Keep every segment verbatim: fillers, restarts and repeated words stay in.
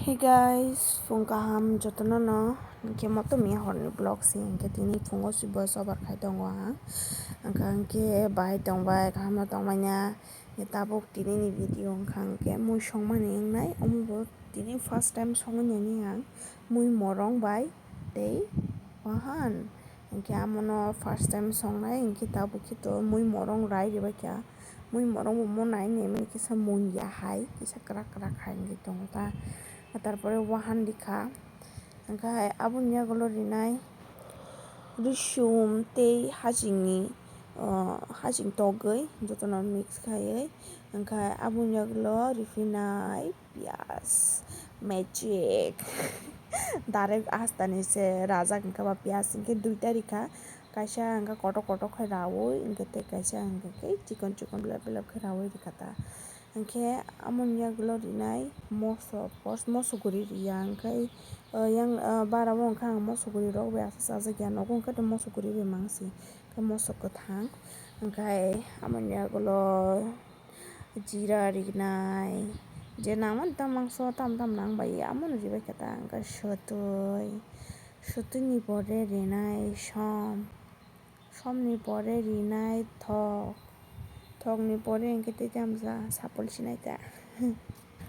Hey guys, phung kaham jotono no. Hinkhe motom ya horni vlog se, hinkhe tini phungo si voice over khai tongo ang. Hinkhe, hinkhe bahai tongbai, kaham no tongmanya. Hinkhe tabuk tini ni video wngkha hinkhe mui songmani wngnai, omo bo tini first time songwi nani ang. Mui morong bai tei wahan. Hinkhe amono first time songnai, hinkhe tabuk khe to mui morong rai ribaikha. Mui morong bo mo nai naimani kisa mui ya hai, kisa kwrak kwrak hai wngwi tongo ta. Tarpore wahan rikha. Hinkhe aboni yagulo rinai risum tei hachingni, o, haching togwi jotono mix khaiwi. Hinkhe aboni yagulo riphinai piyaj magic. Direct astani se rajak hinkhe ba piyaj hinkhe duita rikha. Kaisa hinkhe kotok kotok khe raui hinkhe tei kaisa hinkhe khe chikon chikon belap belap khe raui rikha ta. Hinkhe amoni yagulo rinai moso, first moso guri riya hinkhe, o, yang, o, bara o hinkhe ang moso guri rok bai aswk chajakya nogo hinkhe moso guri bai mangsi hinkhe moso kwthang hinkhe amoni yagulo. Jira rinai, je nangmani ta mangso tam tam nang bai, amono ribai khe ta hinkhe swtwi, swtwini pore rinai som, somni pore rinai thok, thokni pore hinkhe tei tamsa sapul sinai ta.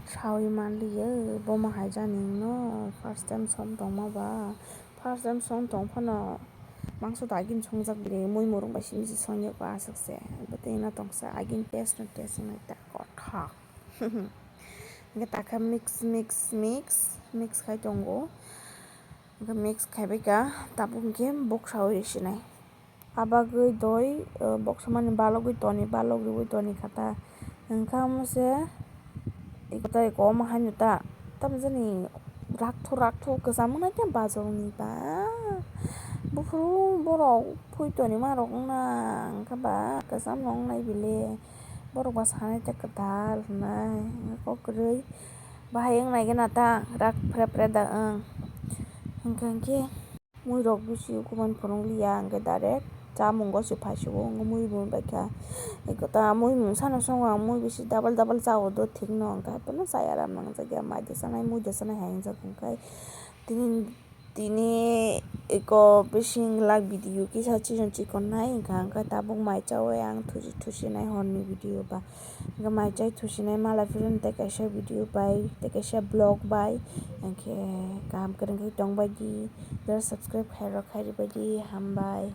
Sawi manliya, bomo hai jani no first time som tongma ba, first time som tong phano. Mangso to agini songjak bini mui murung bai simi se songya ko aswk se. Bo tei no tongsa agini test no test wngwi ta kothok. Hinkhe takha mix, mix, mix, mix khai tongo. Hinkhe mix khaibai ka tabuk hinkhe boksawi risinai. Abagwi doi, o, boksa mani balogwi toni, balok riwi toni kha ta. Hinkhe omo se. Eko ta eko omo haino ta. Tamjani rakthok rakthok kwcham wngnai khe bajrokni ba. Buphuru borok phui tonima rok wngna hinkhe ba kwcham rok wngnai bile. Borok ba sanai ta kwtal hwnai kok kwrwi. Bahai wngnai gana ta rak phre phre da wng. Hinkhe hinkhe. Mui rok bisi ukuman phunuk liya, hwnkhe direct chamungo se phai sugo, hwnkhe mui mui bai kha. Eko ta mui mung sano songo ang, mui bisi double double chao do thik no, hwnkhe haiphano chaya ram nang jakya, mai da chanai, mui da chanai hai wngjak, hwnkhe tini, tini eko bising lak video kisa chikon chikon nai, hwnkhe hwnkhe tabuk mai chaui ang thusi thusi nai horni video ba. Hwnkhe mai chai thusinai mala phirun tei kaisa video bai tei kaisa vlog bai. Hwnkhe kaham kwrwng khe tongbai di, jora subscribe khairok khairi bai di, hambai.